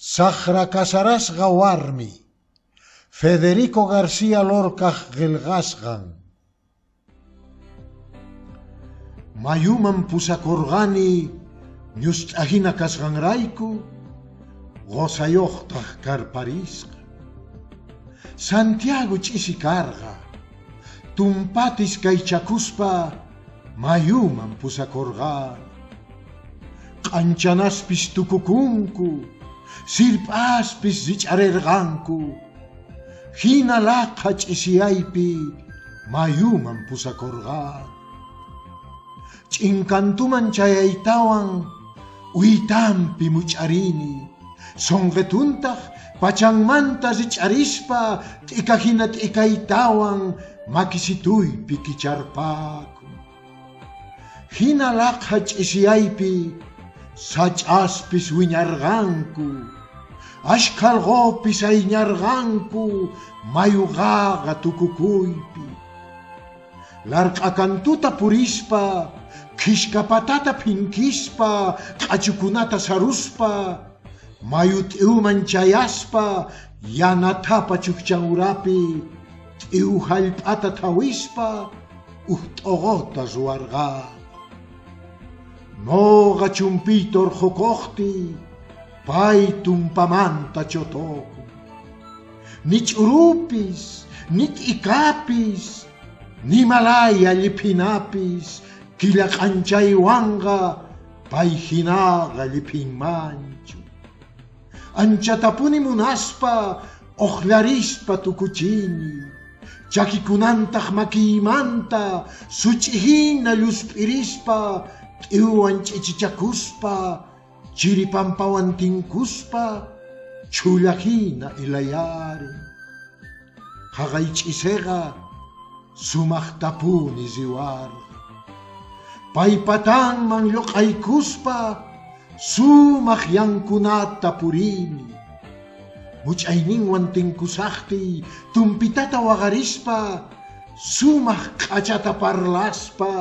Saqra kasarasqa warmi, Federico García Lorcaq qillqasqan. Mayuman pusakurqani ñust'ahina kasqanrayku, qusayuqtaq karparisqa. Santiago ch'isi karqa, tumpatis kaychakuspa mayuman pusakurqani. Q'anchanaspis tukukunku, sirp'aspis rich'arirqanku. Hina laqha ch'isiyaypi mayuman pusakurqani. Ch'inkantuman chayaytawan uytanpi much'arini, sunqituntaq pachanmanta rich'arispa t'ikahina t'ikaytawan makisituypi kicharpakun. Hina laqha ch'isiyaypi sach'aspis wiñarqanku, ashkha allqupis ayñarqanku mayu qaqa tukukuypi. Larq'akantuta purispa, khishka patata phinkispa, q'achukunata saruspa, mayu t'iwman chayaspa, yana thapa chukchan urapi t'iw hallp'ata thawispa huk t'uquta ruwarqani. Nuqa chumpiyta urqukuqtiy, pay tumpamanta chutukun. Ni ch'urupis, ni t'ikapis, ni malaya lliphinapis killa k'anchaywanqa pay hinaqa lliphinmanchu. Anchatapuni munaspa uqllarispa tukuchini, chakikunantaq makiymanta such'ihina llusp'irispa t'iwwan ch'ichichakuspa chiri pampawan tinkuspa chhullahina ilayarin. Haqay ch'isiqa sumaqtapuni riwarqa. Paypatanman lluq'aykuspa sumaq yankunata purini. Much'ayninwan tinkusaqtiy tumpitata waqarispa sumaq k'achata parlaspa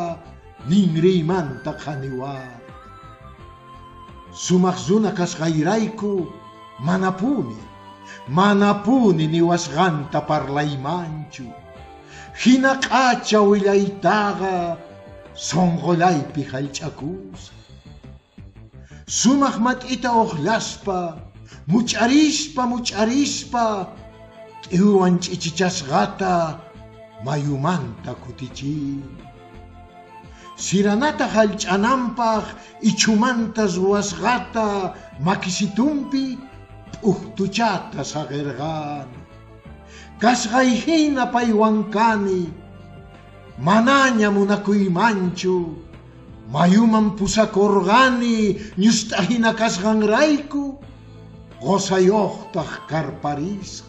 ninriymanta qhaniwarqa. Sumaq runa kasqayrayku manapuni, manapuni niwasqanta parlaymanchu. Hina k'acha willaytaqa sunqullaypi hallch'akusaq. Sumaq mat'ita uqllaspa, much'arispa much'arispa t'iwwan ch'ichichasqata mayumanta kutichini. Siranata hallch'ananpaq ichhumanta ruwasqata makisitunpi p'uktuchata saqirqani. Kasqay hina paywan kani, manaña munakuymanchu, mayuman pusakurqani ñust'ahina kasqanrayku, qusayuqtaq karparisqa.